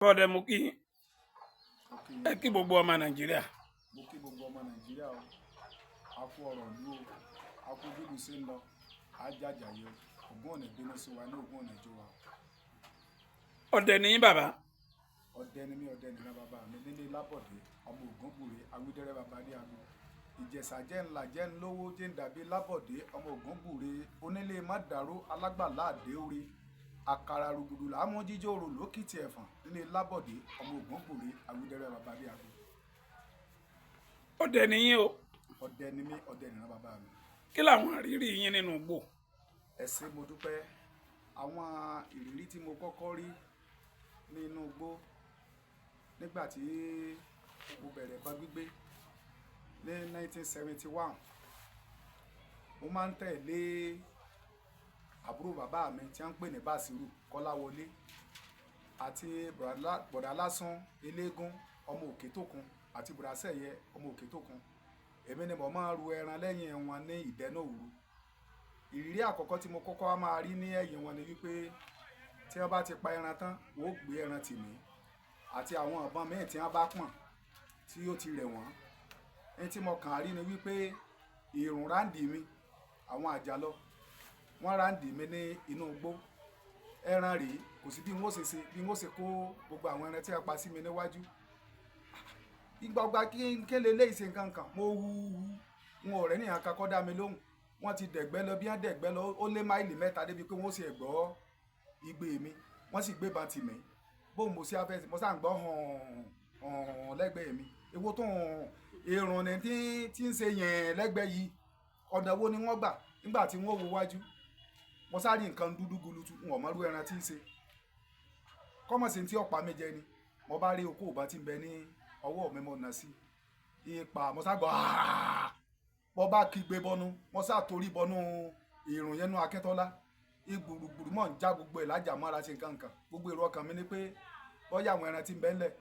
Bọ́dẹ, mo kí yín. Mo kí yín. Ẹ kí gbogbo ọmọ Nàìjíríà. Mo kí gbogbo ọmọ Nàìjíríà o. A kú ọ̀rọ̀ ìlú o, a kú bílù sí ń lọ, a jàjàyè o. Ògún ọ̀nà ìbínú sí wa ní Ògún ọ̀nà ìjọ wa. Ọdẹ ni yín, bàbá? Ọdẹ ni mí, ọdẹ nìran bàbá mi nílé Lábọ̀dé, ọmọ Ògúngbùrè, Awídẹ́rẹ́, bàbá dé agbo Ìjẹ̀ṣà, jẹ́ ńlá, jẹ́ ńlówó, jẹ́ ń dàbí Lábọ̀dé, ọmọ Ògúngbùrè, onílé mádàrú, alágbàlá àdéhùre, àkàrà rògbòdò làámú jíjó rò lókìtì ẹ̀fọ̀n nílé Lábọ̀dé, ọmọ Ògúngbùrè, Awídẹ́rẹ́, bàbá dé agbo. Ọdẹ ni yín o? Ọdẹ ni mí, ọdẹ nìran bàbá mi. Kí làwọn àrírí yín nínú igbó? Ẹ ṣé, mo dúpẹ́. Àwọn ìrírí tí mo kọ́kọ́ rí nínú igbó nígbà tí mo bẹ̀rẹ̀ ìbọn gbígbé ní 1971, mo máa ń tẹ̀lé àbúrò bàbá mi tí wọ́n ń pè ní Bàṣírù Kọ́láwọlé àti bọ̀dá Lásán Eléégún, ọmọ Òkè Tókun, àti bọ̀dá Sẹ̀yẹ, ọmọ Òkè Tókun. Èmi ni mo máa ń ru ẹran lẹ́yìn wọn ní ìdẹ́nà òru. Ìrírí àkọ́kọ́ tí mo kọ́kọ́ wá máa rí ní ẹ̀yìn wọn ni wípé tí wọ́n bá ti pa ẹran tán, wọ́n ó gbé ẹran tì mí àti àwọn ìbọn míì tí wọ́n bá pọ̀n tí ó ti rẹ̀ wọ́n. Ní tí mo kàn á rí ni wípé ìrùn ráǹdì mi, àwọn àjàlọ wọ́n ráǹdì mi ní inú igbó. Ẹran rèé, kò sí bí wọ́n ṣe ṣe, bí wọ́n ṣe kó gbogbo àwọn ẹran tí wọ́n pa sí mi níwájú. Ìgbà ọgbà kí lè léyìí ṣe nǹkan kan, mo hu hu wọn, ọ̀rẹ́ nìyẹn kan kọ́ dá mi lóhùn. Wọ́n ti dẹ̀gbẹ́ lọ, bí wọ́n dẹ̀gbẹ́ lọ, ó lé máìlì 3 débi pé wọ́n sì gbọ́ igbe mi, wọ́n sì gbé bọn tì mí. Bóun mo ṣe afẹ́, mo sáà ń gbọ́ hàn hàn lẹ́gbẹ̀ẹ́ mi. Èwo tó hàn èrùn ni tí ń ṣe yẹn lẹ́gbẹ̀ẹ́ yìí? Ọ̀nà wo ni wọ́n gbà? Nígbà tí wọ́n wo wájú, mo sáré nǹkan dúdú gulutu, n ò mọ̀rú ẹran tí ń ṣe kọ́mọ̀sí tí ọ̀pá mi jẹ ni. Mo bá rí okó ìbọn tí ń bẹ ní ọwọ́ mi, mo nà sí ipa, mo sá gbọ́, mo bá kígbe bọnú, mo sá torí bọnú ìrùn yẹn nú Akíntọ́lá. Ìgbùrùgbùrù mọ̀ ń já gbogbo ẹ̀ lájà mọ́ra ṣe nǹkan kan. Gbogbo èrò ọkàn mi ni pé bọ́yá àwọn ẹran tí ń bẹ ńlẹ̀,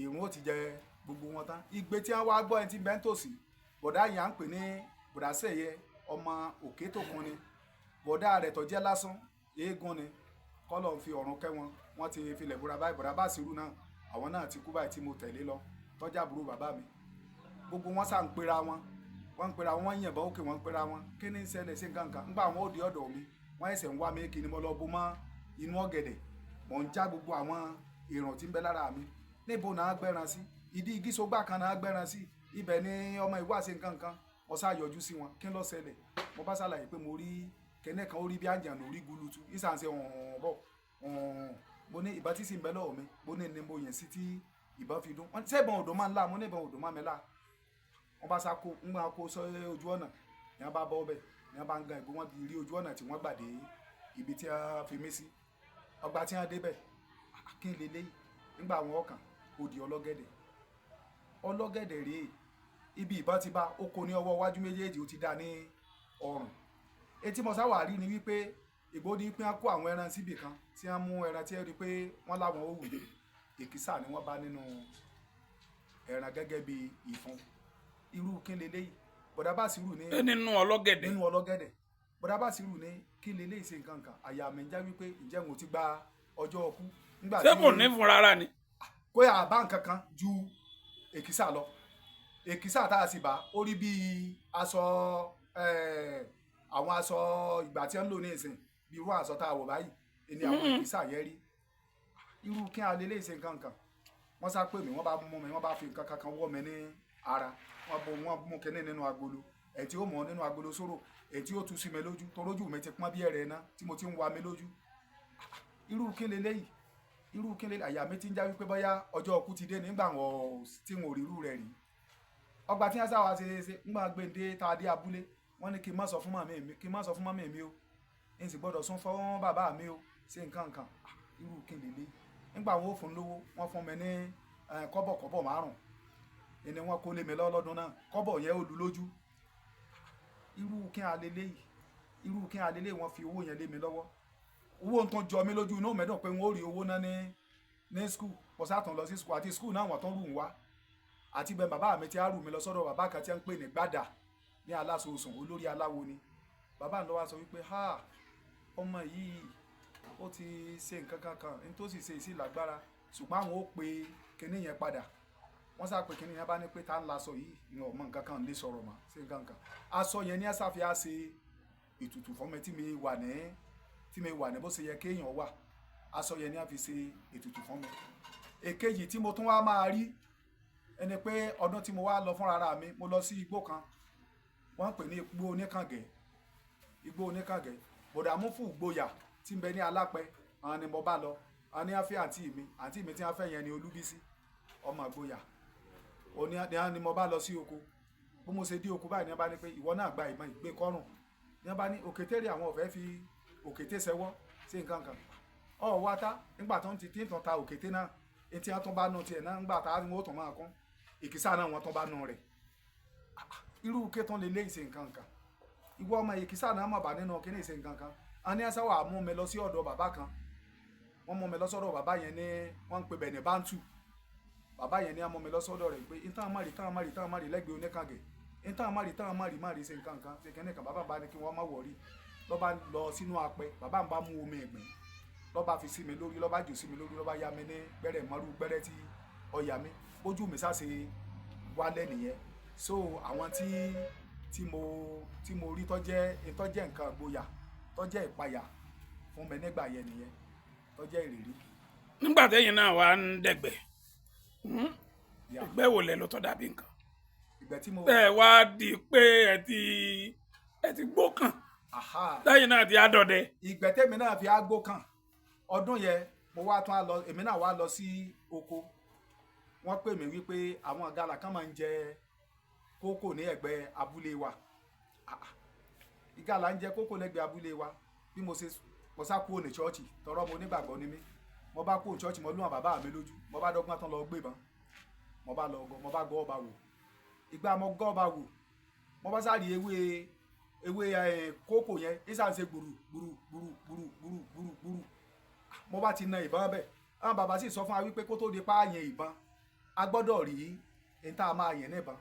ìrùn ó ti jẹ gbogbo wọn tán. Igbe tí wọ́n wá gbọ́, ẹni tí ń bẹ ń tòsí, bọ̀dá yẹn à ń pè ní bọ̀dá Sẹ̀yẹ, ọmọ Òkè Tókun ni. Bọ̀dá rẹ̀ tó jẹ́ Lásán Eégún ni, kọ́lọ̀ ń fi ọ̀run kẹ́ wọn, wọ́n ti filẹ̀ búra báyìí. Bọ̀dá Bàṣírù náà, àwọn náà ti kú báyìí tí mo tẹ̀lé lọ, tọ́jà àbúrò bàbá mi. Gbogbo wọn sà ń pera wọn, wọ́n ń pera wọn, wọ́n yìnbọn òkè, wọ́n ń pera wọn, kí ni ń ṣẹlẹ̀ sí nǹkan kan? Nígbà wọn ò dé ọ̀dọ̀ mi, wọ́n ẹsẹ̀ ń wá mi kí ni mo lọ bó mọ́ inú ọ̀gẹ̀dẹ̀. Mò ń já gbogbo àwọn ìrùn tí ń bẹ lára mi. Níbo náà gbẹ́ran sí? Ìdí igi sógbà kan náà gbẹ́ran sí, ibẹ̀ ni ọmọ ìwà ṣe nǹkan kan. Mo sá yọjú sí wọn, kí ló ṣẹlẹ̀? Mo bá ṣàlàyé pé mo rí kẹ́nẹ́ kan, ó rí bí àjànà, orí gulutu, ìsànṣe ọ̀hún bọ̀ ọ̀hún. Mo ní ìbọn tí sì ń bẹ lọ́wọ́ mi, mo ní ni mo yẹn sí tí ìbọn fi dún. Wọ́n ní ṣé ìbọn òdò máa ń là? Mo ní ìbọn òdò máa mi là. Wọ́n bá sá kó ń gbà kó sọ ojú ọ̀nà ní wọ́n bá bọ́ ọbẹ̀ ní wọ́n bá ń gan ìgbó. Wọ́n rí ojú ọ̀nà tí wọ́n gbà dé ibi tí wọ́n fi mí sí. Ọgbà tí wọ́n débẹ̀, kí n lè léyìí? Nígbà àwọn ọkàn ó di ọlọ́gẹ̀dẹ̀, ọlọ́gẹ̀dẹ̀ rèé. Ibi ìbọn ti bá ó kó ní ọwọ́ iwájú méjèèjì, ó ti dá ní ọrùn. Etí mo sáwà rí ni wípé ìgbóni pín kó àwọn ẹran síbì kan tí wọ́n mú ẹran tí wọ́n rí pé wọ́n láwọn ó wù, èkísà ni wọ́n bá nínú ẹran gẹ́gẹ́ bí ìfun. Irú kí leléyìí? Bọ̀dá Bàṣírù ní Nínú ọlọ́gẹ̀dẹ̀? Nínú ọlọ́gẹ̀dẹ̀. Bọ̀dá Bàṣírù ní kí leléyìí ṣe nǹkan kan? Àyà mi ń já wípé ǹjẹ́ mo ti gba ọjọ́ ọkú nígbà Ṣé kò ní fún rárá ni? Kó yà bá nǹkan kan ju èkísà lọ. Èkísà tá a sì bá, ó rí bíi aṣọ, àwọn aṣọ ìgbà tí wọ́n ń lò ní ìsìn, bí irú aṣọ tá a wọ̀ báyìí ni àwọn èkísà yẹn rí. Irú kí a lè lè ṣe nǹkan kan? Wọ́n sá pè mí, wọ́n bá mú mi, wọ́n bá fi nǹkan kankan wọ́ mi ní ara. Wọ́n bo, wọ́n mú kinní nínú agolo ẹ̀ tí ó mọ̀ nínú agolo sóró ẹ̀ tí ó tu sí mi lójú, torójú mi ti pọ́n bí ẹ̀rẹ̀ iná tí mo ti ń wa mi lójú. Irú kí leléyìí? Irú kí leléyìí? Àyà mi ti ń já wípé bóyá ọjọ́ ọkú ti dé nígbà wọn tí wọn ò rí irú rẹ̀ rí. Ọgbà tí wọ́n sá wa ṣe ṣe ńgbà gbèǹde tá a dé abúlé, wọ́n ní kí n má sọ fún màmí mi, kí n má sọ fún màmí mi o, n sì gbọ́dọ̀ sún fún bàbá mi o, ṣe nǹkan kan. Irú kí leléyìí? Nígbà wọn ò fún lówó, wọ́n fún mi ní kọ́bọ̀kọ́bọ̀ 5 ni wọ́n kó lé mi lọ́dún náà. Kọ́bọ̀ yẹn ó lu lójú. Irú kí a leléyìí? Irú kí a leléyìí? Wọ́n fi owó yẹn lé mi lọ́wọ́. Owó ń tún jọ mí lójú, inú mi dùn pé wọ́n ó rí owó náà ní school. Mo sá tún lọ sí school, àti school náà wọ́n tún rù ń wá. Àti bẹ́ẹ̀ bàbá mi ti á rù mí lọ sọ́dọ̀ bàbá kan tí wọ́n ń pè ní Gbàdà ní Aláṣọsùn, olórí aláwo ni bàbá mi. Ló wá sọ wípé ha, ọmọ yìí ó ti ṣe nǹkan kan kan ní tó sì ṣe ìsì lágbára. Ṣùgbọ́n àwọn ó pe kinní yẹn padà. Wọ́n sá pé kinní yẹn, bá ní pé tá ń laṣọ yìí, ìwọ̀n ọmọ nǹkan kan lè sọ̀rọ̀ mọ́ sí nǹkan kan. Aṣọ yẹn ní ẹ̀sà fi á ṣe ètùtù fún mi tí mi wà ní bó ṣe yẹ kéèyàn wà. Aṣọ yẹn ní a fi ṣe ètùtù fún mi. Èkejì tí mo tún wá máa rí ẹni pé ọdún tí mo wá lọ fúnra mi, mo lọ sí igbó kan, wọ́n ń pè ní igbó oníkàngẹ́. Igbó oníkàngẹ́, bọ̀dà Múfù Gboyà tí ń bẹ ní Alápẹ, àwọn ni mo bá lọ. Àwọn ní àfẹ́ àǹtí mi, àǹtí mi tí wọ́n fẹ́ yẹn ni Olúbísí ọmọ Gboyà òní ni mo bá lọ sí oko. Bí mo ṣe dé oko báyìí, ní wọ́n bá ní pé ìwọ náà gba ìbọn ìgbé kọ́rùn. Ní wọ́n bá ní òkété rí, àwọn ọ̀fẹ́ fi òkété ṣẹwọ́ sí nǹkan kan ọ̀ wá tá. Nígbà tó ń ti tí ń tàn ta òkété náà, etí wọn tún bá nu tiẹ̀ náà, nígbà tá wọn ó tún máa kún ìkísà náà, wọn tún bá nu rẹ̀. Irú ké tún lè lé ìṣe nǹkan kan, ìwọ ọmọ ìkísà náà mọ̀ bá nínú kíní ìṣe nǹkan kan. A ní ẹsẹ̀ wà mú mi lọ sí ọ̀dọ̀ bàbá kan. Wọ́n mú mi lọ sọ́dọ̀ bàbá yẹn ní wọ́n ń pè bẹ̀ ní Bántù. Bàbá yẹn ní wọ́n mú mi lọ sọ́dọ̀ rẹ̀ pé ìtàn mọ̀rì tàn mọ̀rì tàn mọ̀rì lẹ́gbẹ̀ẹ́ oníkàngẹ̀, ìtàn mọ̀rì tàn mọ̀rì mọ̀rì ṣe nǹkan kan ṣe kíní kan. Bàbá bá ní kí wọ́n má wọ̀rí, lọ́ba lọ sínú apẹ, bàbá ń bá mú omi ẹ̀gbìn, lọ́ba fi sí mi lórí, lọ́ba jù sí mi lórí, lọ́ba ya mi ní gbẹ́rẹ́ mọ́rú gbẹ́rẹ́ tí ọ̀yà mi bójú mi sáṣe wálẹ̀ nìyẹn. So àwọn tí mo rí tọ́jẹ́ nǹkan ìgboyà, tọ́jẹ́ ìpayà fún mi nígbà yẹn nìyẹn, tọ́jẹ́ ìrírí. Nígbà tẹ́yìn náà wà ń dẹ̀gbẹ́, Yeah. ìgbẹ́ wo lẹ lọ tọ́ dàbí nǹkan? Ìgbẹ́ tí mo Tẹ́ ẹ wá di pé ẹ ti gbó kàn, Aha. tẹ́yìn náà ti àdọ̀dẹ. Ìgbẹ́ tèmi náà fi ágbó kàn ọdún yẹn, mo wá tún á lọ, èmi náà wá lọ sí oko. Wọ́n pè mí wípé àwọn ìgalà kan máa ń jẹ kókò ní ẹ̀gbẹ́ abúlé wa. Ah, ah. Ìgalà ń jẹ kókò lẹ́gbẹ̀ẹ́ abúlé wa. Bí mo ṣe mo sá kúrò ní ṣọ́ọ̀ṣì, tọrọ mo nígbàgbọ́ ni mí. Mo bá kúrò ní ṣọ́ọ̀ṣì, mo lúwọ̀n bàbá mi lójú, mo bá dọ́gbọ́n tán lọ gbébọn, mo bá lọ gọ, mo bá gọ́ ọba wò. Ìgbà mo gọ́ ọba wò, mo bá sáré ewé ewé ẹ kókò yẹn ìsà ń ṣe gbùrù gbùrù gbùrù gbùrù gbùrù gbùrù gbùrù. Mo bá ti na ìbọn bẹ́ẹ̀, àwọn bàbá sì sọ fún wa wípé kó tó di pa yẹn ìbọn, a gbọ́dọ̀ rí ní tá a máa yẹn níbọn.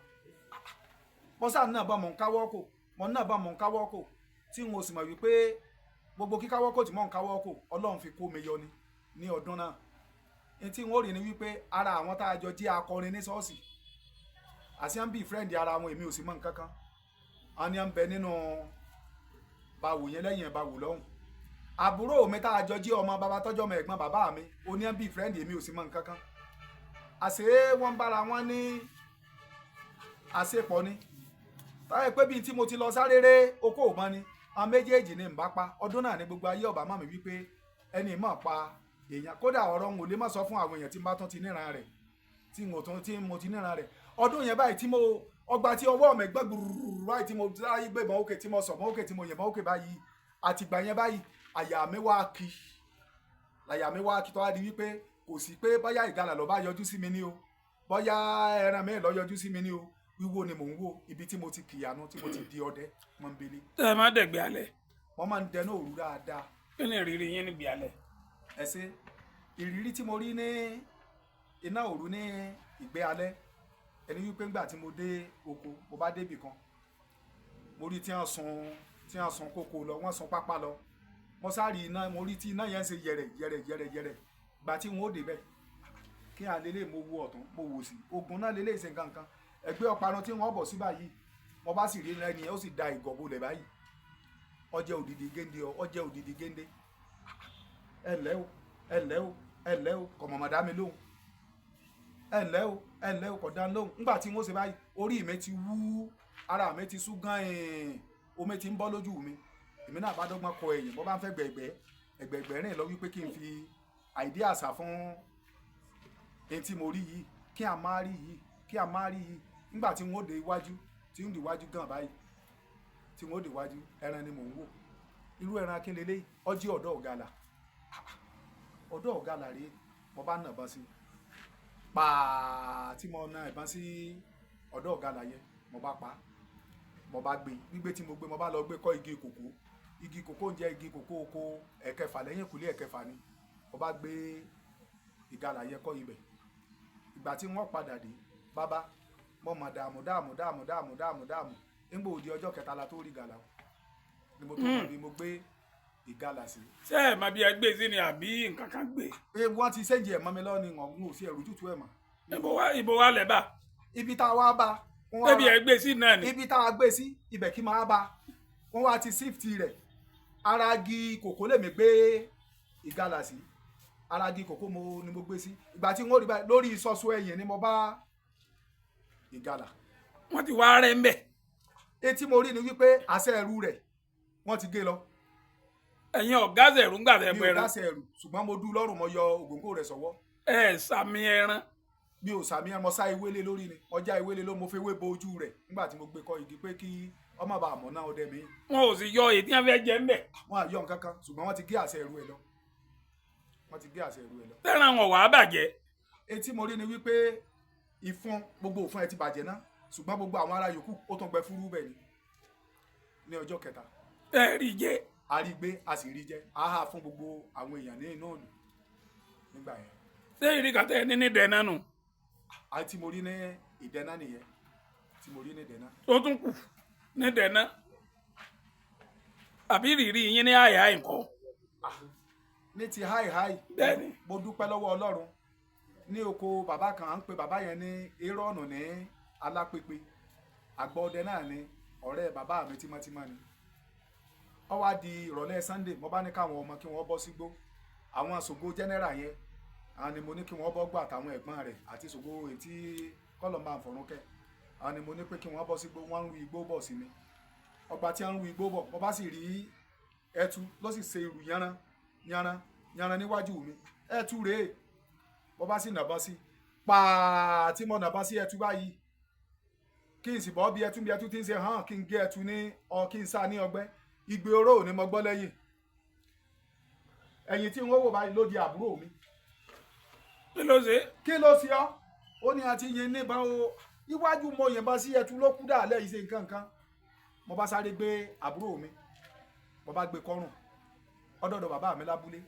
Mo sáà náà bá mọ̀ ń káwọ́ kò, mo náà bá mọ̀ ń káwọ́ kò, tí n ò sì mọ̀ wípé gbogbo kíkáwọ́ kò tí mò ń káwọ́ kò, Ọlọ́run fi kó mi yọ ni ní ọdún náà. Ní tí n ó rí ni wípé ara àwọn tá a jọ jẹ́ akọrin ní ṣọ́ọ̀ṣì àti à ń bí friend ara wọn, èmi ò sì mọ̀ nǹkan kan. Àwọn ni à ń bẹ nínú báwò yẹn lẹ́yìn báwò lọ́hùn. Àbúrò mi tá a jọ jẹ́ ọmọ bàbá tọ́jọ́ ọmọ ẹ̀gbọ́n bàbá mi, ó ní à ń bí friend, èmi ò sì mọ̀ nǹkan kan. Àṣé wọ́n ń bára wọn ní àṣepọ̀ ni. Táyà pé bíi tí mo ti lọ sáréré okó ò mọ́ ni àwọn méjèèjì ní ń bá pa ọdún náà ní gbogbo ayé ọ̀bà mọ̀ mí wípé ẹni mọ̀ pa èèyàn. Kódà ọ̀rọ̀ ń ò lè má sọ fún àwọn èèyàn tí n bá tún ti níran rẹ̀, tí mo tún tí mo ti níran rẹ̀ ọdún yẹn báyìí, tí mo ọgbà tí ọwọ́ mi gbẹ́ gbùrùrù báyìí, tí mo ráyé gbébọn òkè, tí mo sọ̀bọ̀n òkè, tí mo yìnbọn òkè báyìí. Àtìgbà yẹn báyìí, àyà mi wá kí, àyà mi wá kí, tó wá di wípé kò sí pé bóyá ìgalà ló bá yọjú sí mi ní o, bóyá ẹran mi ló yọjú sí mi ní o, wíwò ni mò ń wò. Ibi tí mo ti kìyànú, tí mo ti di ọdẹ mọ́nbélé. Tẹ́ ẹ má dẹ̀gbẹ́ alẹ́? Wọ́n máa ń dẹnu òru dáadáa. Kí ni ìrírí yín níbi alẹ́? Ẹ ṣe. Ìrírí tí mo rí ní iná òru ní ìgbé alẹ́ ẹni wípé ńgbà tí mo dé oko, mo bá débì kan, mo rí tí wọ́n sun kókó lọ, wọ́n sun pápá lọ. Mo sáré iná, mo rí tí iná yẹn ń ṣe yẹrẹ yẹrẹ yẹrẹ yẹrẹ. Gbà tí wọn ó débẹ̀, kí à lélẹ̀, mo wo ọ̀tún, mo wò sí ogun náà lélẹ̀, ṣe nǹkan kan ẹgbẹ́ ọ̀parun tí wọ́n bọ̀ sí báyìí. Mo bá sì rí ẹni yẹn, ó sì da ìgọ̀bọ lẹ̀ báyìí. Ọjẹ́ òdìdí géńdé, ọjẹ́ òdìdí géńdé. Ẹ ǹlẹ́ o, ẹ ǹlẹ́ o, ẹ ǹlẹ́ o. Kò mọ̀mọ́ dá mi lóhùn. Ẹ ǹlẹ́ o, ẹ ǹlẹ́ o, kò dá mi lóhùn. Ńgbà tí wọ́n ṣe báyìí, orí mi ti wú, ara mi ti sú gan-an, omi ti ń bọ́ lójú mi. Èmi náà bá dọ́gbọ́n kọ ẹ̀yìn, mo bá ń fẹ́ gbẹ̀gbẹ́ ẹ̀gbẹ̀gbẹ́ rìn lọ wípé kí n fi àìdí àṣà fún ẹni tí mo rí yìí, kí a máa rí yìí, kí a máa rí yìí. Nígbà tí wọ́n ó dé iwájú, tí ń dé iwájú gan báyìí, tí wọ́n ó dé iwájú, ẹran ni mò ń wò. Irú ẹran kí leléyìí? Ọjí ọ̀dọ́ ọ̀gàlà, ọ̀dọ́ ọ̀gàlà rèé. Mo bá nàbọn sí pàà, tí mo na ìbọn sí ọ̀dọ́ ọ̀gàlà yẹn, mo bá pa á, mo bá gbé. Gbígbé tí mo gbé, mo bá lọ gbé kọ́ igi kòkó. Igi kòkó ń jẹ́ igi kòkó oko ẹ̀kẹfà lẹ́yìn ìkúlé ẹ̀kẹfà ni mo bá gbé ìgalà yẹn kọ́ ibẹ̀. Ìgbà tí wọ́n padà dé, bàbá mo mọ̀ dààmú dààmú dààmú dààmú dààmú dààmú. Nígbà òdi ọjọ́ kẹta la tó rí ìgalà o ni mo tó mọ̀ bí mo gbé. ìgalà sí. Ṣé ẹ máa bí ẹ gbé sí ni àbí nǹkan kan gbé? Pé wọ́n ti ṣéǹjì ẹ̀ mọ́ mi lọ́wọ́ ni wọ́n ò sí ẹ̀rù tútù ẹ̀ mọ́. Ibo wa lẹ̀ bá? Ibi tá a wá bá wọ́n wá Débi ẹ gbé sí náà ni. Ibi tá a gbé sí ibẹ̀ kí máa bá wọ́n wá ti sífìtì rẹ̀. Ara igi kòkó lèmi gbé ìgalà sí, ara igi kòkó mo ni mo gbé sí. Ìgbà tí wọ́n rí báyìí lórí ìsọsọ ẹ̀yìn ni mo bá ìgalà. Wọ́n ti wá rẹ̀ ń bẹ̀. Etí mo rí ni wípé àṣẹ ẹrú rẹ̀ wọ́n ti gé lọ. Ẹ̀yin ọ̀gá zẹ̀rú ń gbà tẹ́ Mi pẹ́ ò ẹran. dáṣẹ ẹrù, ṣùgbọ́n mo dú lọ́rùn, mo yọ ògóńgó rẹ̀ sọ́wọ́. Ẹ sàmì ẹran. Mi ò sàmì ẹran, mo sá ewé lé lórí ni, mo já ewé lé ló, mo fi ewé bo ojú rẹ̀ nígbà tí mo gbé kọ́ igi pé kí ọmọ bá àmọ́ náà ọdẹ mi. Wọn ò sì yọ èyí tí wọ́n fẹ́ jẹ ń bẹ̀. Wọn à yọ nǹkan kan, ṣùgbọ́n wọ́n ti gé àṣẹ ẹrú ẹ lọ, wọ́n ti gé àṣẹ ẹrú ẹ lọ. Tẹ́ran wọn wàá bàjẹ́. Etí mo rí ni wípé ìfun gbogbo òfun ẹ ti bàjẹ́ ná, ṣùgbọ́n gbogbo àwọn ará yòókù ó tún gbẹ fúrú bẹ́ẹ̀ ni ní ọjọ́ kẹta. Ẹ rí jẹ. A rí gbé, a sì rí jẹ, a hà fún gbogbo àwọn èèyàn ní inú ìlú nígbà yẹn. Ṣé ìrì kàtẹ́ ní ní dẹ̀nà nù? Àti mo rí ní ìdẹ́nà nìyẹn, tí mo rí ní ìdẹ́nà. Tó tún kù ní dẹ̀nà àbí ìrírí yín ní àyà nǹkan? Ní ti háì háì. Bẹ́ẹ̀ni. Mo dúpẹ́ lọ́wọ́ Ọlọ́run. Ní oko bàbá kan, à ń pe bàbá yẹn ní Érọ́ọ̀nù ní Alápèpé, àgbọ̀ ọdẹ náà ni, ọ̀rẹ́ bàbá mi tímọ́tímọ́ ni. Ó wá di ìrọ̀lẹ́ Sunday, mo bá ní káwọn ọmọ kí wọ́n bọ́ sígbó. Àwọn ṣògo general yẹn, àwọn ni mo ní kí wọ́n bọ́ gbà, àtàwọn ẹ̀gbọ́n rẹ̀ àti ṣògo etí kọ́lọ́mbà àfọ̀rúnkẹ́, àwọn ni mo ní pé kí wọ́n bọ́ sígbó. Wọ́n ń ru igbó bọ̀ sí mi. Ọgbà tí wọ́n ń ru igbó bọ̀, mo bá sì rí ẹtu ló sì ṣe irú yanran yanran yanran níwájú mi. Ẹtu rèé. Mo bá sì nàbọ́n sí pàà tí mo nàbọ́n sí ẹtu báyìí, kí n sì bọ́ bí ẹtu, bí ẹtu ti ń ṣe hàn, kí n gé ẹtu ní ọ, kí n sá ní ọgbẹ́. Igbe oró ni mo gbọ́ lẹ́yìn ẹ̀yìn tí wọ́n wò báyìí ló di àbúrò mi. Kí ló ṣe? Kí ló ṣe ọ́? Ó ní àti yin níbọn o, iwájú mo yìnbọn sí ẹtu ló kú dàlẹ́ yìí ṣe nǹkan kan. Mo bá sáré gbé àbúrò mi, mo bá gbé kọ́rùn ọdọọdọ bàbá mi lábúlé.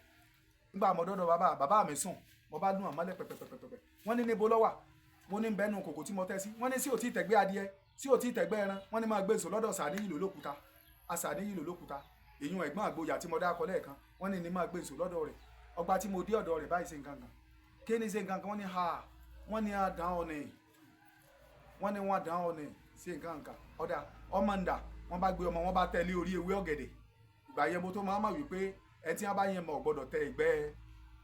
Nígbà mo dọdọ bàbá, bàbá mi sùn, mo bá lù wọn mọ́lẹ̀ pẹ̀pẹ̀pẹ̀pẹ̀. Wọ́n ní níbo ló wà? Mo ní bẹ́ẹ̀ nù kòkò tí mo tẹ́ sí. Wọ́n ní sí ò tí ì tẹ̀gbẹ́ adìẹ, sí ò tí ì tẹ̀gbẹ́ ẹran. Wọ́n ní máa gbé èso lọ́dọ̀ Sàníyì lólókùta, Àsàníyì lólókùta, èyún ẹ̀gbọ́n àgboyà tí mo dá akọ lẹ́ẹ̀kan. Wọ́n ní máa gbé èso lọ́dọ̀ rẹ̀. Ọgbà tí mo dé ọ̀dọ̀ rẹ̀ báyìí, ṣe nǹkan kan, kí ni ṣe nǹkan kan? Wọ́n ní ha, wọ́n ní àdán ọ̀nì, wọ́n ní wọ́n dán ọ̀nì ṣe nǹkan kan. Ọ̀dà ọmọ ń dà, wọ́n bá gbé ọmọ, wọ́n bá tẹ̀lé orí ewé ọ̀gẹ̀dẹ̀. Ìgbà yẹn mo tó máa mọ̀ wípé ẹ tí wọ́n bá yẹn mọ̀ gbọ́dọ̀ tẹ ìgbẹ́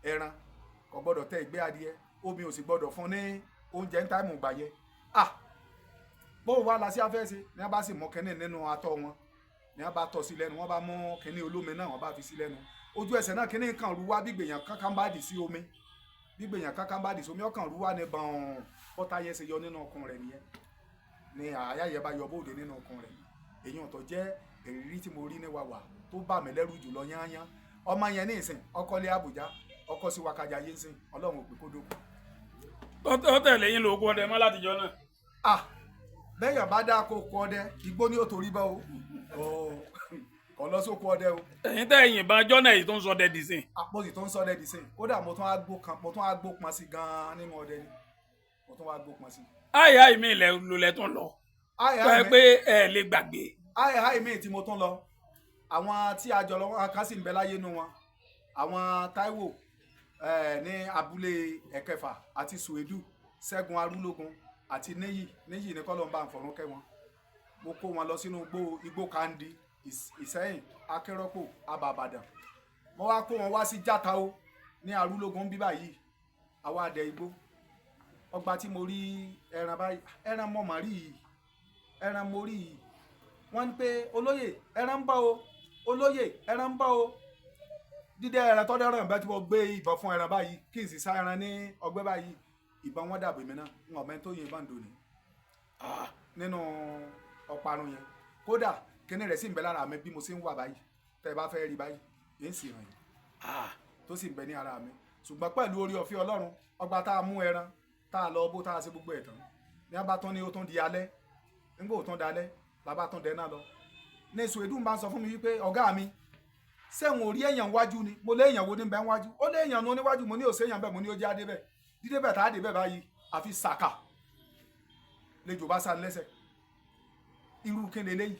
ẹran, kò gbọ́dọ̀ tẹ ìgbẹ́ adìẹ, omi ò sì gbọ́dọ̀ fún ní oúnjẹ ní táìmù ìgbà yẹn. Ah, bó wà la sí afẹ́ ṣe ni wọ́n bá sì mú kínní nínú atọ́ wọn, ni wọ́n bá tọ́ sí lẹ́nu, wọ́n bá mú kínní olómi náà, wọ́n bá fi sí lẹ́nu. Ojú ẹsẹ̀ náà kínní kan ru wá gbígbèyàn kankan bá dì sí omi, gbígbèyàn kankan bá dì sí omi, ọkàn ru wá ní bọ̀n. Bọ́tà yẹn ṣe yọ nínú ọkàn rẹ̀ nìyẹn, ni àyà yẹn bá yọ bóde nínú ọkàn rẹ̀. Èyí ọ̀tọ̀ jẹ́ ìrírí tí mo rí ní wàwà tó bà mí lẹ́rù jùlọ yányán. Ọmọ yẹn ní ìsìn ọkọ lé Àbújá, ọkọ sí wákàjà yé ń sìn. Ọlọ́run ò pé kó dókun. Tó tẹ̀lé yín lóògùn ọdẹ mọ́ látijọ́ náà? Ah, bẹ́yàn bá dá kó kọ ọdẹ, igbó ní òtòrí bá o, kò lọ sóko ọdẹ o. Ẹ̀yin tẹ́ ẹ̀yìn bá jọ́nà èyí tó ń sọ dẹ dì sí. Àpòsí tó ń sọ ọdẹ dì sí. Kódà mo tún á gbó kan, mo tún á gbó pọn sí gan-an nínú ọdẹ ni, mo tún wá gbó pọn sí. Àyè àyè mi ilẹ̀ lulẹ̀ tún lọ. Tó yẹ pé ẹ lè gbàgbé. Àyè àyè mi tí mo tún lọ, àwọn tí a jọ lọ, wọn kan sì ń bẹ láyé nu wọn, àwọn Táíwò ní abúlé Ẹ̀kẹfà àti Suedu, Ṣẹ́gun Arúlógún àti Níyì. Níyì ní kọ́lọ́mbà àfọ̀rún kẹ́ wọn. Mo kó wọn lọ sínú igbó Kandi, Ìsẹ́yìn, Akérọ́pò, Abàbàdàn. Mo wá kó wọn wá sí Játao ní Arúlógún bíbá yìí. Àwa àdẹ igbó. Ọgbà tí mo rí ẹran báyìí, ẹran mọ̀ mọ̀ rí yìí, ẹran mo rí yìí. Wọ́n ní pé olóyè ẹran ń bọ̀ o, olóyè ẹran ń bọ̀ o. Dídẹ ẹran tọ́jú ẹran bẹ́ẹ̀ tí mo gbé ìbọn fún ẹran báyìí, kí n sì sá ẹran ní ọgbẹ́ báyìí, ìbọn wọn dàbí mi náà ń ọ̀mẹ́ tó yin ìbọn dòní nínú ọ̀parun yẹn. Kódà kíní rẹ̀ sì ń bẹ lára mi bí mo ṣe ń wà báyìí. Tẹ́ ẹ bá fẹ́ rí báyìí, yẹn sì ràn yín tó sì ń bẹ ní ara mi. Ṣùgbọ́n pẹ̀lú orí ọ̀fẹ́ Ọlọ́run, ọgbà tá a mú ẹran tá a lọ bó tá a ṣe gbogbo ẹ̀ tán ní a bá tán ní ó tún di alẹ́. Nígbà ó tún dalẹ́ làbá tún dẹ náà lọ ní Suwedun bá ń sọ fún mi wípé ọ̀gá mi sẹ́wọ̀n orí èèyàn wájú ni. Mo lé èèyàn wo ní bẹ́ẹ̀ wájú? Ó lé èèyàn nu níwájú. Mo ní òsè èèyàn bẹ́ẹ̀. Mo ní ó jẹ́ adé bẹ́ẹ̀ dídé bẹ́ẹ̀ tá a dé bẹ́ẹ̀ báyìí, àfi sàkà lejò bá sá lẹ́sẹ̀. Irú kí ni eléyìí?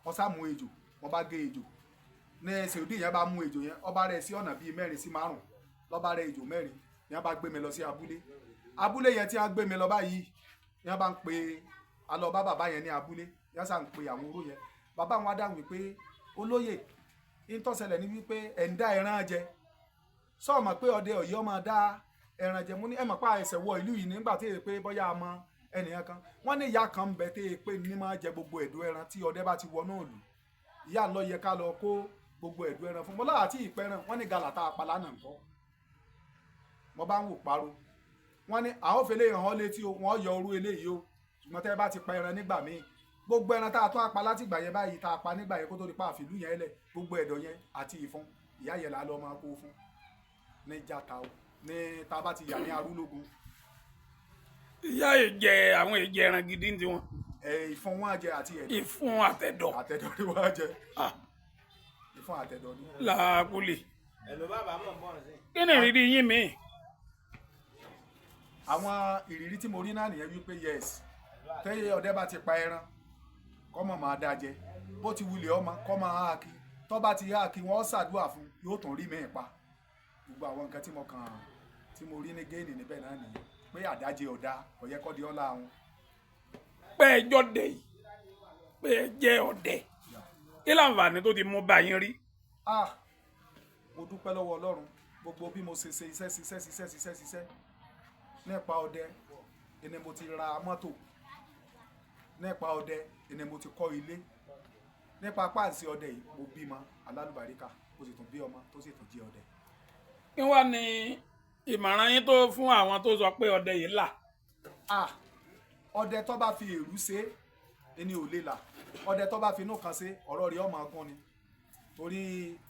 Wọ́n sá mú ejò, wọ́n bá gé ejò. Ní sèdí yẹn bá mú ejò yẹn, ọba rẹ̀ sí ọ̀nà bíi mẹ́rin sí márùn, lọ́ba rẹ̀ ejò mẹ́rin ní wọ́n bá gbé mi lọ sí abúlé. Abúlé yẹn tí wọ́n gbé mi lọ báyìí, ní wọ́n bá ń pe alọ bá bàbá yẹn ní abúlé, ní wọ́n sà ń pe àwọn oró yẹn. Bàbá wọn á dáhùn wípé olóyè, ń tó ṣẹlẹ̀ ní wípé ẹ̀ ń dá ẹran jẹ, sọ ma pé ọdẹ Ọ̀yọ́ máa dá ẹran jẹ? Mo ní ẹ mọ̀ pé àìsẹ̀ wọ ìlú yìí nígbà tí èyí pé bóyá a mọ ẹnìyàn kan. Wọ́n ní ìyá kan ń bẹ tí èyí pé ní máa jẹ gbogbo ẹ̀dùn ẹran tí ọdẹ bá ti wọ náà lù. Ìyá lọ yẹ ká lọ kó gbogbo ẹ̀dùn ẹran fún mọ́lá àti ìpẹ́ràn. Wọ́n ní gàlà tá a pa lánàá nǹkan. Mo bá ń wò paro, wọ́n ní àwọn fèlè hàn án létí o, wọ́n yọ orú eléyìí o, ṣùgbọ́n tẹ́ ẹ bá ti pa ẹran nígbà míì, gbogbo ẹran tá a tún apá láti ìgbà yẹn báyìí tá a pa nígbà yẹn kó tó di pa àfìlú yẹn lẹ̀, gbogbo ẹ̀dọ̀ yẹn àti ìfun ìyá yẹn là á lọ máa kó fún ní jata o, ní tá a bá ti yà ní arúlógún. Ìyá ìjẹ àwọn ìjẹ ẹran gidi ń tiwọn. Ẹ ìfun wọn jẹ àti ẹ̀dọ̀. Ìfun àtẹ̀dọ̀. Àtẹ̀dọ̀ ni wọ́n jẹ. Ah, ìfun àtẹ̀dọ̀ ni. Làákùlì. Ẹ̀lò bàbá mọ̀ bọ̀ sí. Kí ni ìrírí yín mi? Àwọn ìrírí tí mo rí náà nìyẹn wípé yes, tẹ́yẹ ọdẹ bá ti pa ẹran, kọ́mọ máa dá jẹ, bó ti wulẹ̀ ọmọ kọ́ máa há kí tọ́ bá ti há kí wọ́n ṣàdúrà fún, yóò tún rí mẹ́ẹ̀ pa. Gbogbo àwọn nǹkan tí mo kàn tí mo rí ní géènì níbẹ̀ náà nìyẹn pé àdájẹ ọ̀dà kò yẹ kọ́ di ọ́lá wọn. Pé ẹjọ́ dẹ̀ yìí, pé ẹ jẹ́ ọdẹ, kí láǹfààní tó ti mú bá yín rí? Ah, mo dúpẹ́ lọ́wọ́ Ọlọ́run. Gbogbo bí mo ṣe ṣe iṣẹ́ ṣiṣẹ́ ṣiṣẹ́ ṣiṣẹ́ ṣiṣẹ́ nípa ọdẹ ẹni, mo ti ra mọ́tò nípa ọdẹ ẹni, mo ti kọ́ ilé nípa páàsì ọdẹ yìí, mo bímọ alálùbáríkà, mo sì tún bí ọmọ tó sì tún jẹ́ ọdẹ. Kí wàá ní ìmọ̀ràn yín tó fún àwọn tó sọ pé ọdẹ yìí là? Ah, ọdẹ tó bá fi èrú ṣe ẹni ò lè là. Ọdẹ tó bá fi inú kan ṣe, ọ̀rọ̀ rẹ̀ ọmọ ọgún ni, torí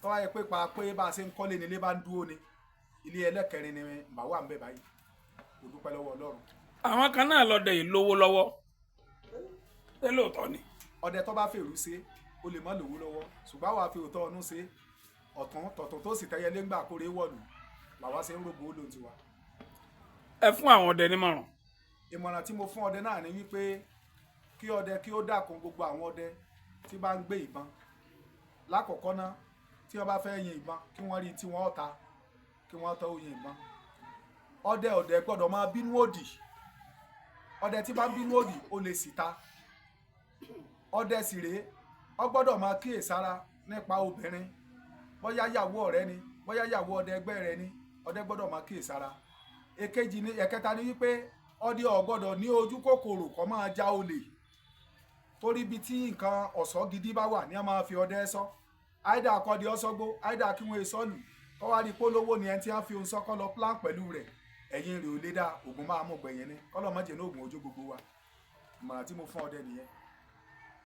tó wáyé pé pa pé bá a ṣe ń kọ́lé nílé bá ń dúró ni ilé ẹlẹ́kẹrin ni bá wà ń bẹ̀ báyìí. Mo dúpẹ́ lọ́wọ́ Ọlọ́run. Àwọn kan náà lọdẹ yìí lówó lọ́wọ́, ṣé lóòótọ́ ni? Ọdẹ tó bá fèrú ṣe, ó lè má lówó lọ́wọ́, ṣùgbọ́n àwa fi òótọ́ ọdún ṣe, ọ̀tún tọ̀tún tó sì tẹ́yẹ léńgbà kórè wọ̀lú làwa ṣe ń rògbò ó lòun tiwa. Ẹ fún àwọn ọdẹ nímọ̀ràn. Ìmọ̀ràn tí mo fún ọdẹ náà ni wípé kí ọdẹ kí ó dákun, gbogbo àwọn ọdẹ tí bá ń gbé ìbọn, lákọ̀ọ́kọ́ ná, tí wọ́n bá fẹ́ yin ìbọn, kí wọ́n rí tí wọ́n ta kí wọ́n tó yin ìbọn. Ọdẹ gbọ́dọ̀ máa bínú òdì. Ọdẹ tí bá ń bínú òdì, ó lè sì ta. Ọdẹ sì rèé, ó gbọ́dọ̀ máa kíyèsára nípa obìnrin, bóyá yàwó ọ̀rẹ́ ni, bóyá yàwó ọdẹ ẹgbẹ́ rẹ ni, ọdẹ gbọ́dọ̀ máa kíyèsára. Èkejì ni, ẹ̀kẹta ni wípé ọdẹ ò gbọ́dọ̀ ní ojú kòkòrò kó máa já olè, torí ibi tí nǹkan ọ̀ṣọ́ gidi bá wà ní a máa fi ọdẹ sọ, àìdá akọ́dẹ ọ̀ṣọ́gbó, àìdá kí wọ́n sọ́ọ̀lù kọ́ wá rí polówó ni ẹni tí wọ́n fi ohun sọ́kọ́ lọ plan pẹ̀lú rẹ̀, ẹ̀yìn rẹ̀ ò lè dá ògùn máa mú gbẹ̀yìn ni kọ́lọ́ mọ́jẹ̀ ní ògùn ojú gbogbo wa. Ìmọ̀ràn tí mo fún ọdẹ nìyẹn.